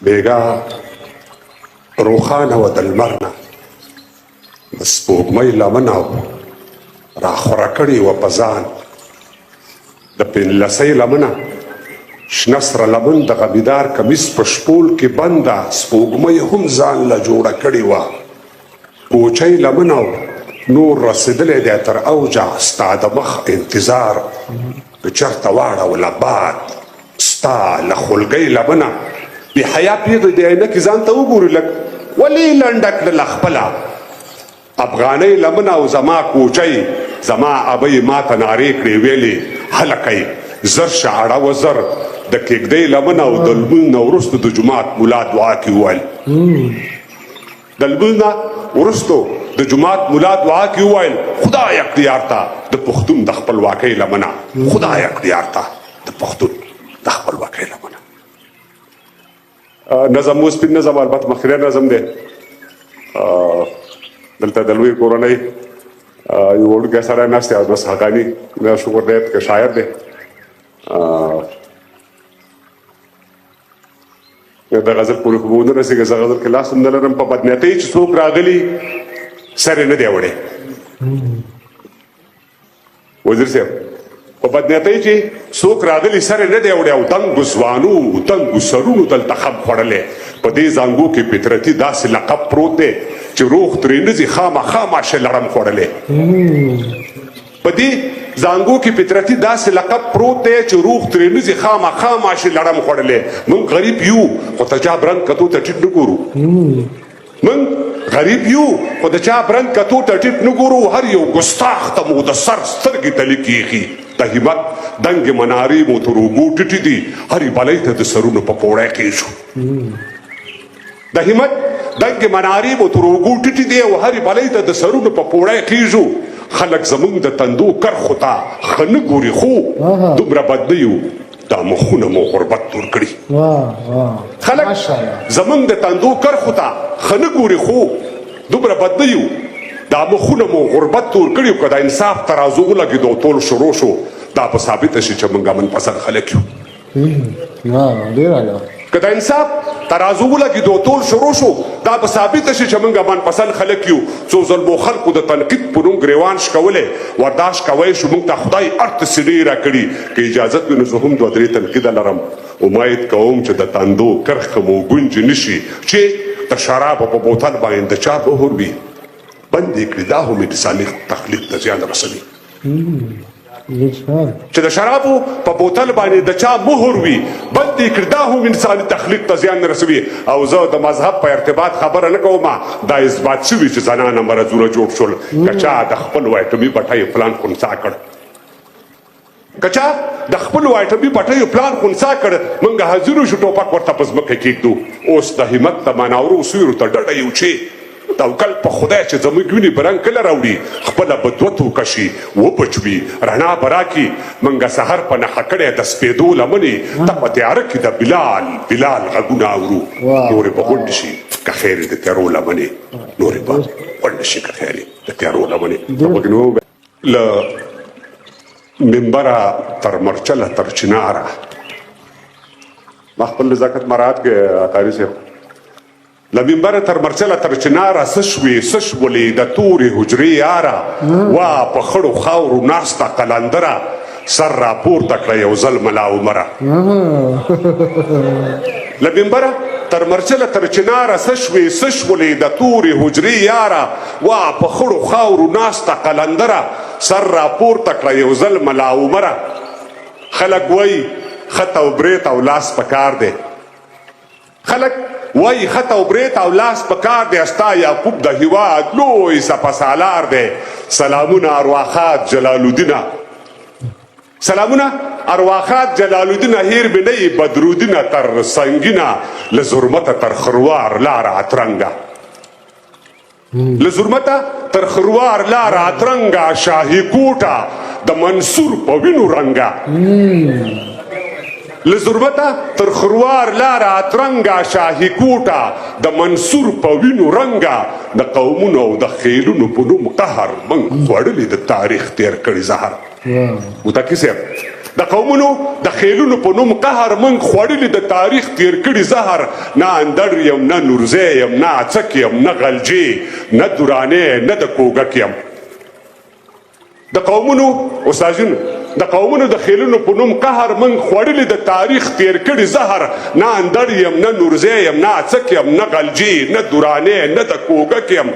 بیګا روښانه وه د لمر نه د سپوږمۍ لمنه راخوره کړې وه په ځان د پنځلسۍ لمنه شنه سره لمن د غمیدار کمیس په شپول کې بنده سپوږمۍ هم ځان له جوړه کړې وه کوچۍ لمنه نور رسېدلی دی تر اوجه ستا د مخ انتظار که چرته واړوله باد ستا له خولګۍ لمنه بې حیا پیغلې د عینکې ځان ته وګوري لږ ولې لنډه کړله خپله افغانۍ لمنه او زما کوچۍ زما ابۍ ما ته نارې کړې ویلې هلکئ زر شه اړه وزر د کېږدۍ لمنه او د لمونځ نه وروسته د جومات ملا دعا کې وویل د لمونځ نه وروسته د جومات ملا دعا کې وویل خدای کړي یار ته د پښتون د خپلواکۍ لمنه خدای کړي یار ته د پښتون د خپلواکۍ لمنه. نظم مو سپین نظم البته مخکینی نظم دی. دلته د لوی کورنۍ یو وړوکی سړی ناست دی، انس حقاني، شکر دی که شاعر دی. د غزل پورې خو به ونه رسېږي، زه غزل کې لاس هم نه لرم. په بدنیتۍ چې څوک راغلي سر یې نه دی وړی. وزیر صاحب په بدنیتۍ چې څوک راغلي سر یې نه دی وړی او دنګو ځوانو دنګو سرونو دلته خم خوړلی. په دې زانګو کې فطرتي داسې لقب پروت دی چې روغ ترې نه ځي، خامخا ماشه لړم خوړلی. په دې زانګو کې فطرتي داسې لقب پروت دی چې روغ ترې نه ځي، خامخا ماشې لړم خوړلی. موږ غریب یو خو ته چا برند کتو ته ټیټ نه ګورو. موږ غریب یو خو د چا برند کتو ته ټیټ نه ګورو. هر یو ګستاخ ته مو د سر سترګې تلې کېږي. د همت دنګې منارې مو تر اوږو ټیټې دي، هرې بلۍ ته د سرونو په پوړی کېږو. د همت دنګې منارې مو تر اوږو ټیټې دي او هرې بلۍ ته د سرونو په پوړی خېژو. خلک زمونږ د تندو کرښو ته ښه نه ګوري، خو دومره بد نه یو، دا مخونه مو غربت تور کړي. خلک زمونږ د تندو کرښو ته ښه نه ګوري، خو دومره بد نه یو، دا مخونه مو غربت تور کړي. که د انصاف ترازو ولګېدو او تول شروع شو، دا به ثابته شي چې موږ امن پسند خلک یو. ډیر اعلی. که د انصاف ترازو ولګېدو تول شروع شو، دا به ثابته شي چې موږ امن پسند خلک یو. څو ځل مو خلکو د تنقید په نوم ګریوان شکولی، ورداشت کوی شو، موږ ته خدای ارته سینې راکړي. که اجازت وي نو زه هم دوه درې تنقیده لرم. امید کوم چې د تندو کرښه مو ګونجې نه شي چې د شرابو په بوتل باندې د چا مهر وي، بند یې کړي، دا هم انساني تخلیق ته زیان رسوي. چې د شرابو په بوتل باندې د چا مهر وي، بند یې کړي، دا هم انساني تخلیق ته زیان نه رسوي. او زه د مذهب په ارتباط خبره نه کوم، دا اثبات شوي چې زنانه مرضونه جوړ شول. که چا د خپل اټومي بټیو پلان خنثا کړ، که چا د خپلو اټومي بټیو پلان خنثا کړ، موږ حاضرو شو ټوپک ورته په ځمکه کېږدو. اوس د همت د مناورو سیورو ته ډډه یو چې توکل په خدای چې زموږ وینې به رنګ کله راوړي، خپله به دوه توکه شي، وبچوي، رڼا به راکړي. موږ سحر په نښه کړی د سپېدو لمنې ته په تیاره کې د بلال بلال غږونه اورو. نورې به غونډې شي که خیر د تیارو لمنې، نورې به غونډې شي که خیر د تیارو لمنې. له منبره تر مرچله تر چناره ما خپل نزاکت مراعات کې قاري صاحب. له منبره تر مرچله تر چناره څه شوې څه شولې د تورې حجرې یاره، وا په خړو خاورو ناسته قلندره، سر راپورته کړه یو ځل ملا عمره. له منبره تر مرچله تر چناره څه شوې څه شولې د تورې حجرې یاره، وا په خړو خاورو ناسته قلندره، سر راپورته کړه یو ځل ملا عمره. خلک وایي خط او برېت او لاس په کار دی، خلک وایي خط او برېت او لاس په کار دی، ستا یعقوب د هیواد لوی سپه سالار دی. سلامونه ارواښاد جلال الدینه، سلامونه ارواښاد جلال الدینه، هیر مې نه یې بدرالدینه تر سنګینه، له زرمته تر خروار لاره اترنګه، له زرمته تر خروار لاره اترنګه، شاهي کوټه د منصور په وینو رنګه، له زرمته تر خروار لاره اترنګه، شاهي کوټه د منصور په وینو رنګه. د قومونو او د خیلونو په نوم قهر موږ خوړلي د تاریخ تیر کړي زهر. متقي صاحب د قومونو د خیلونو په نوم قهر موږ خوړلي د تاریخ تیر کړي زهر. نه اندړ یم، نه نورزی یم، نه اڅک یم، نه غلجی، نه درانی، نه د کوږک یم. د قومونو استادین، د قومونو د خیلونو په نوم قهر موږ خوړلي د تاریخ تیر کړي زهر. نه اندړ یم، نه نورزی یم، نه اڅک یم، نه غلجی، نه درانی، نه د کوږک یم.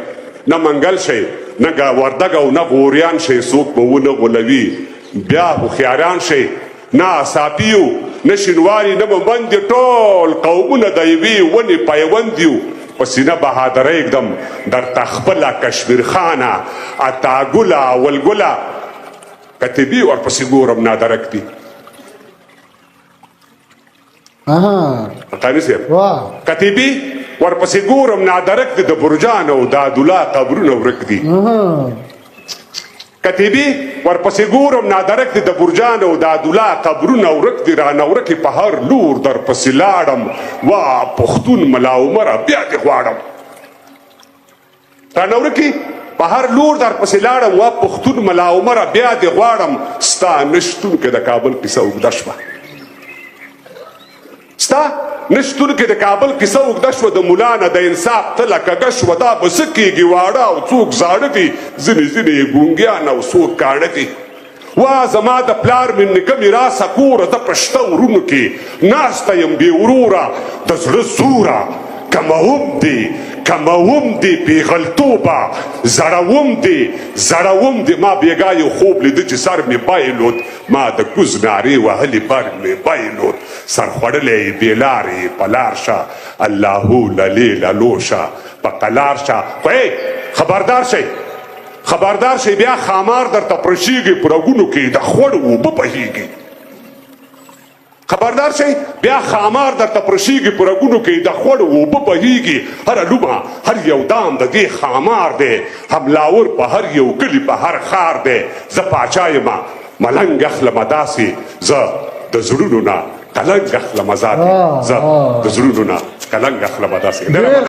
نه منګل شئ، نه وردګ او نه غوریان شئ، څوک به ونه غولوي بیا هوښیاران شئ. نه اصافي یو، نه شینواري، نه مومند، ټول قومونه د یوې ونې پیوند یو. په سینه بهادرۍ ږدم درته خپله کشمیر خانه، عطاګله ولګله، کتیبې ورپسې ګورم نادرک دي. حقاني صاحب، کتیبې ورپسې ګورم نادرک دي، د برجان او دادولا قبرونه ورک دي. کتیبې ورپسې ګورم نادرک دي، د برجان او دادولا قبرونه ورک دي. رانه ورکې په هر لور درپسې لاړم، وا پښتون ملا عمره بیا دې غواړم. رانه ورکې په هر لور درپسې لاړم، وا پښتون ملا عمره بیا دې غواړم. ستا نشتون کې د کابل کیسه اوږده شوه، ستا نشتون کې د کابل کیسه اوږده شوه. د ملا نه د انصاف تله کږه شوه، دا به څه کېږي واړه او څوک زاړه دي، ځینې ځینې یې ګونګیان او څوک کاڼه دي. وا زما د پلار مې نیکه میراثه کوره، زه په شته ورونو کې ناسته یم بې وروره. د زړه زوره کموم دې، کموم دې پیغلتوبه، زړوم دې، زړوم دې. ما بېګا یو خوب لیده چې سر مې بایلود، ما د کوز نارې وهلې بر مې بایلود. سر خوړلی یې بې لارې یې په لار شه، الله للې للو شه په قلار شه. خو خبردار شئ، خبردار شئ، بیا خامار درته پرشیږي، په رګونو کې د خړ اوبه بهیږي. خبردار شئ، بیا خامار درته پرشیږي، په رګونو کې د خړ اوبه بهیږي. هره لومه هر یو دام د دې خامار دی، حملاور په هر یو کلي په هر ښار دی. زه پاچا یم ملنګ اخلمه داسې، زه د زړونو نه کلنګ اخلمه ذاتې، زه د زړونو نه کلنګ اخلمه داسې.